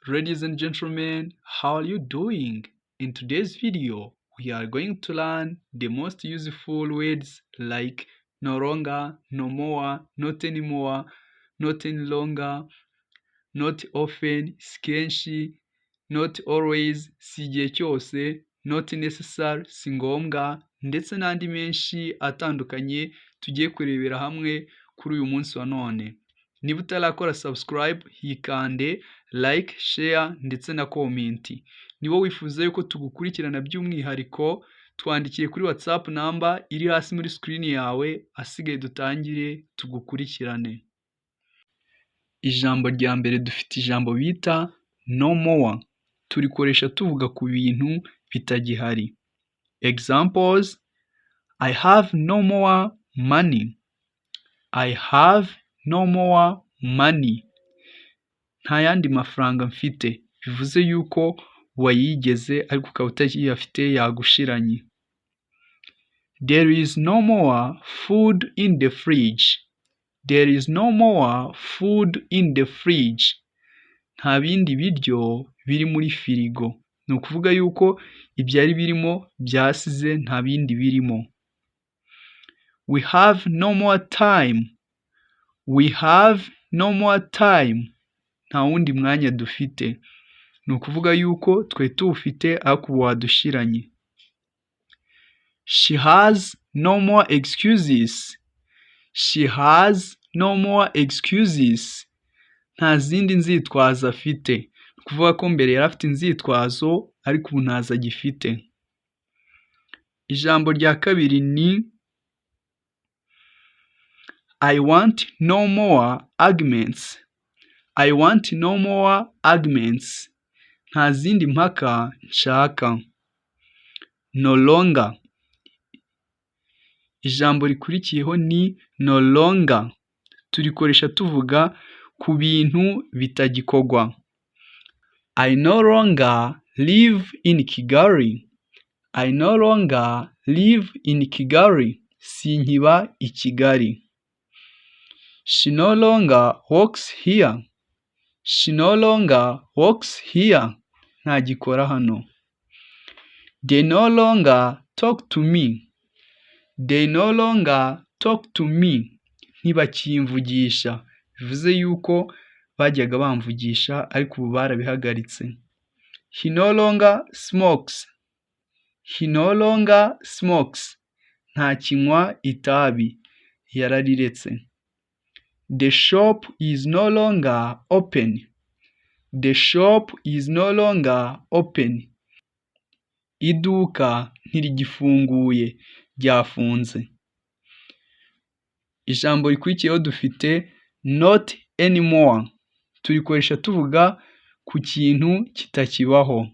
Ladies and gentlemen, how are you doing? In today's video, we are going to learn the most useful words like no longer, no more, not anymore, not any longer, not often, si kenshi, not always, si igihe cyose, not necessary, si ngombwa, ndetse n'andi menshi atandukanye tugiye kurebera hamwe kuri uyu munsi wa none. Niba utarakora subscribe, yikande, like, share ndetse na comment. Niba wifuza yuko tugukurikirana by'umwihariko, twandikiye kuri WhatsApp number iri hasi muri screen yawe, asigaye dutangire tugukurikirane. Ijambo rya mbere dufite ijambo bita no more, turikoresha tuvuga ku bintu bitagihari. Examples: I have no more money. I have no more money. Nta yandi mafaranga mfite, bivuze yuko wayigeze ariko ukaba utakiyafite yagushiranye. There is no more food in the fridge. There is no more food in the fridge. Nta bindi biryo biri muri firigo. Ni ukuvuga yuko ibyari birimo byashize nta bindi birimo. We have no more time. We have no more time. Nta wundi mwanya dufite. Ni ukuvuga yuko twari tuwufite ariko ubu wadushiranye. She has no more excuses. She has no more excuses. Nta zindi nzitwazo afite. Ni ukuvuga ko mbere yari afite inzitwazo ariko ubu ntazo agifite. Ijambo rya kabiri ni I want no more arguments. I want no more arguments. Nta zindi mpaka nshaka. No longer. Ijambo rikurikiyeho ni no longer. Turikoresha tuvuga ku bintu bitagikorwa. I no longer live in Kigali. I no longer live in Kigali. Sinkiba i Kigali. She no longer works here. She no longer works here. Ntagikora hano. They no longer talk to me. They no longer talk to me. Ntibakimvugisha. Bivuze yuko bajyaga bamvugisha ariko ubu barabihagaritse. He no longer smokes. He no longer smokes. Ntakinywa itabi. Yarariretse. The shop is no longer open. The shop is no longer open. Iduka ntirigifunguye ryafunze. Ijambo rikurikiyeho dufite not anymore. Turikoresha tuvuga ku kintu kitakibaho.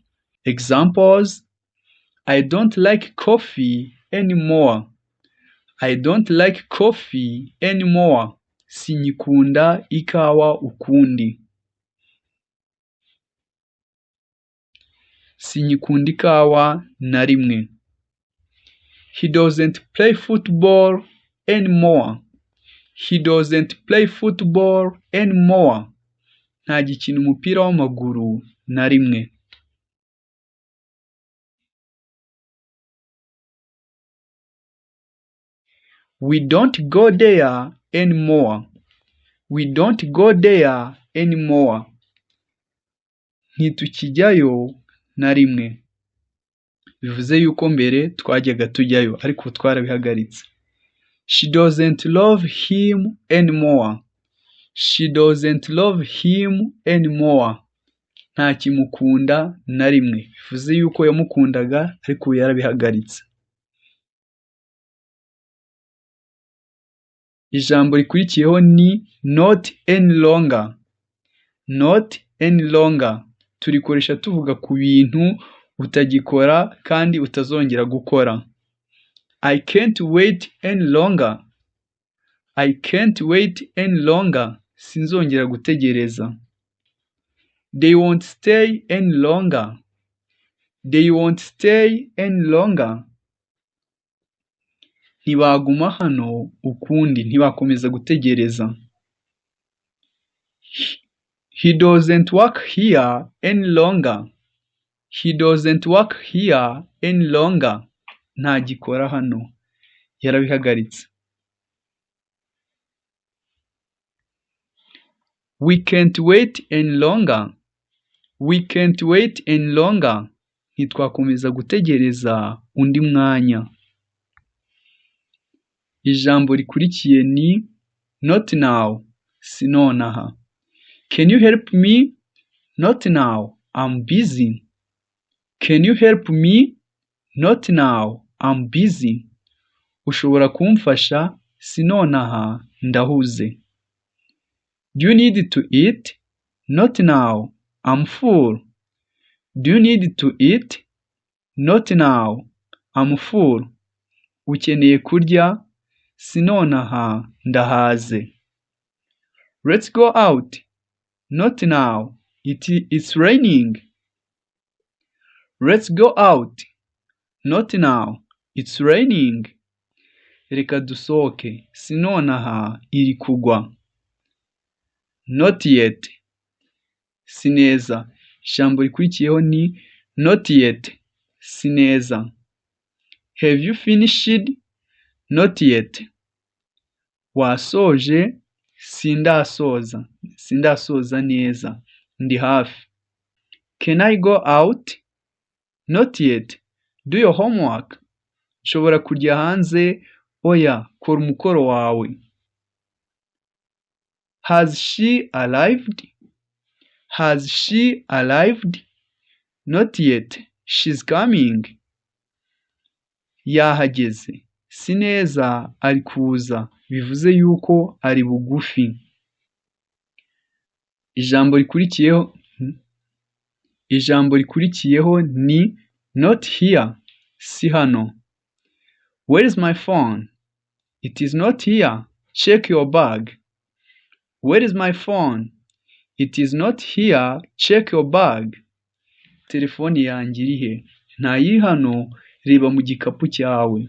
Examples: I don't like coffee anymore. I don't like coffee anymore. Sinkikunda ikawa ukundi. Sinkikunda ikawa na rimwe. He doesn't play football anymore. He doesn't play football anymore. Ntagikina umupira w'amaguru na rimwe. We don't go there anymore. We don't go there anymore. Ntitukijyayo na rimwe. Bivuze yuko mbere twajyaga tujyayo ariko ubu twarabihagaritse. She doesn't love him anymore. She doesn't love him anymore. Ntakimukunda na rimwe. Bivuze yuko yamukundaga ariko ubu yarabihagaritse. Ijambo rikurikiyeho ni not any longer. Not any longer. Turikoresha tuvuga ku bintu utagikora kandi utazongera gukora. I can't wait any longer. I can't wait any longer. Sinzongera gutegereza. They won't stay any longer. They won't stay any longer. Ntibaguma hano ukundi, ntibakomeza gutegereza. He doesn't work here any longer. He doesn't work here any longer. Ntagikora hano. Yarabihagaritse. We can't wait any longer. We can't wait any longer. Ntitwakomeza gutegereza undi mwanya. Ijambo rikurikiye ni not now, si nonaha. Can you help me? Not now, I'm busy. Can you help me? Not now, I'm busy. Ushobora kumfasha? Si nonaha, ndahuze. Do you need to eat? Not now, I'm full. Do you need to eat? Not now, I'm full. Ukeneye kurya? Si nonaha, ndahaze. Let's go out. Not now, it's raining. Let's go out. Not now, it's raining. Reka dusohoke. Si nonaha, iri kugwa. Not yet. Si neza. Ijambo rikurikiyeho ni not yet. Si neza. Have you finished? Not yet. Wasoje? Sindasoza. Sindasoza neza. Ndi hafi. Can I go out? Not yet. Do your homework. Nshobora kujya hanze? Oya, kora umukoro wawe. Has she arrived? Has she arrived? Not yet. She's coming. Yahageze. Si neza, ari kuza. Bivuze yuko ari bugufi. Ijambo rikurikiyeho ni not here. Si hano. Where is my phone? It is not here. Check your bag. Where is my phone? It is not here. Check your bag. Telefoni yanjye iri he? Ntayiri hano. Reba mu gikapu cyawe.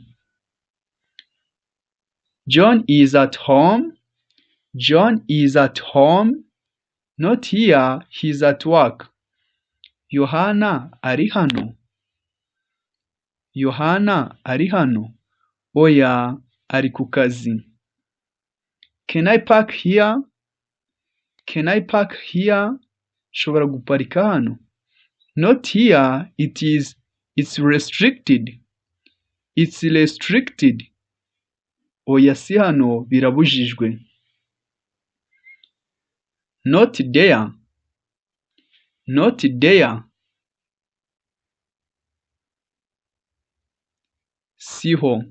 John is at home. John is at home. Not here. He's at work. Yohana ari hano. Yohana ari hano. Oya, ari ku kazi. Can I park here? Can I park here? Nshobora guparika hano? Not here. It's restricted. It's restricted. Oya, si hano, birabujijwe. Not there. Not there. Siho.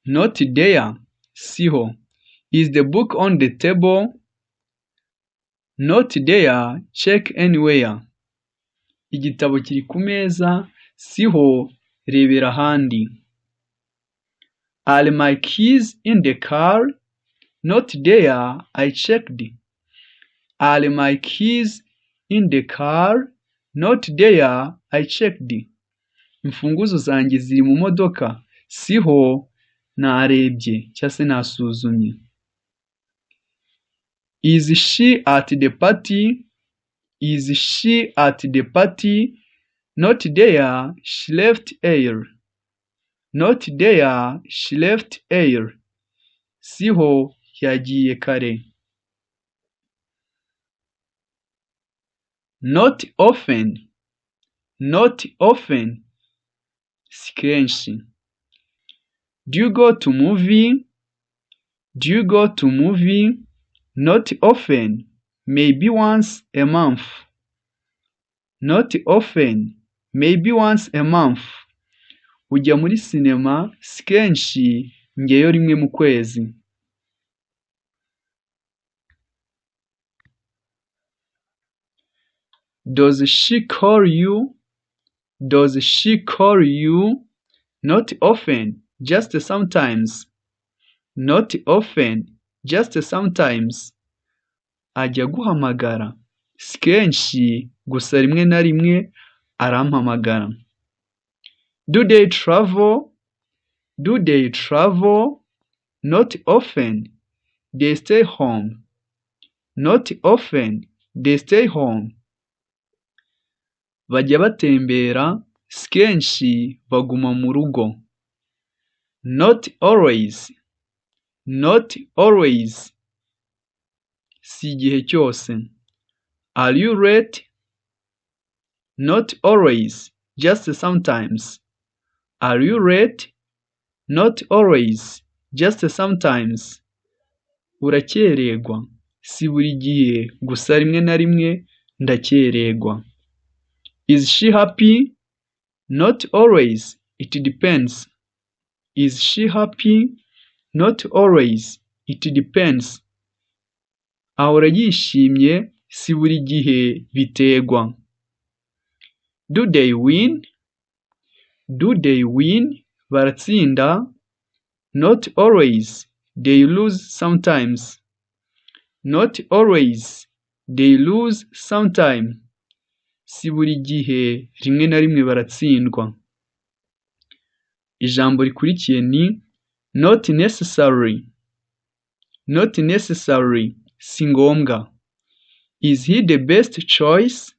Not there. Siho. Is the book on the table? Not there. Check anywhere. Igitabo kiri ku meza. Siho, rebera ahandi. Are my keys in the car? Not there. I checked. Are my keys in the car? Not there. I checked. Imfunguzo zanjye ziri mu modoka. Siho, narebye cyangwa se nasuzumye. Is she at the party? Is she at the party? Not there. She left early. Not there. She left early. Siho, yagiye kare. Not often. Not often. Si kenshi. Do you go to movie? Do you go to movie? Not often. Maybe once a month. Not often. Maybe once a month. Ujya muri sinema? Si kenshi, njyayo rimwe mu kwezi. Does she call you? Does she call you? Not often, just sometimes. Not often, just sometimes. Ajya aguhamagara? Si kenshi, gusa rimwe na rimwe arampamagara. Do they travel? Do they travel? Not often. They stay home. Not often, they stay home. Bajya batembera, si kenshi baguma mu rugo. Not always, not always. Si igihe cyose. Are you late? Not always, just sometimes. Are you late? Not always, just sometimes. Urakererwa? Si buri gihe, gusa rimwe na rimwe ndakererwa. Is she happy? Not always, it depends. Is she happy? Not always, it depends. Ahora yishimye, si buri gihe, biterwa. Do they win? Do they win? Baratsinda? Not always, they lose sometimes. Not always, they lose sometimes. Si buri gihe, rimwe na rimwe baratsindwa. Ijambo rikurikiye ni not necessary. Not necessary, si ngombwa. Is he the best choice?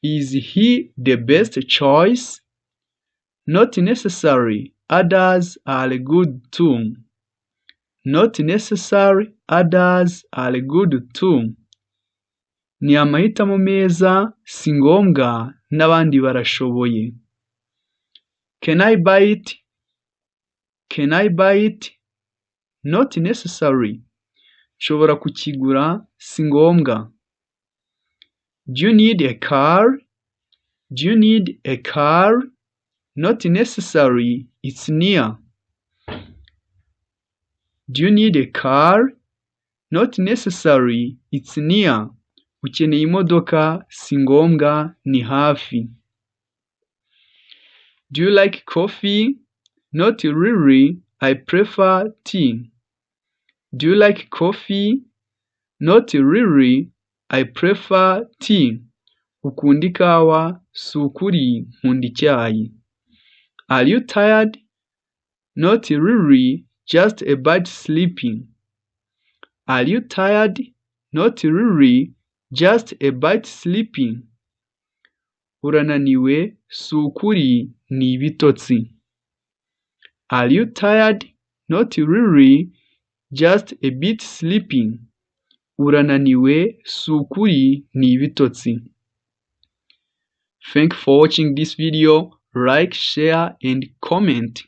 Is he the best choice? Not necessary, others are good too. Not necessary, others are good too. Ni amahitamo meza, si ngombwa, n'abandi barashoboye. Can I buy it? Can I buy it? Not necessary. Nshobora kukigura, si ngombwa. Do you need a car? Do you need a car? Not necessary, it's near. Do you need a car? Not necessary, it's near. Ukeneye imodoka? Si ngombwa, ni hafi. Do you like coffee? Not really, I prefer tea. Do you like coffee? Not really, I prefer tea. Ukunda ikawa? Si ukuri, nkunda icyayi. Are you tired? Not really, just a bit sleepy. Are you tired? Not really, just a bit sleepy. Urananiwe? Si ukuri, ni ibitotsi. Are you tired? Not really, just a bit sleepy. Urananiwe? Si ukuri, ni ibitotsi. Thank you for watching this video. Like, share and comment.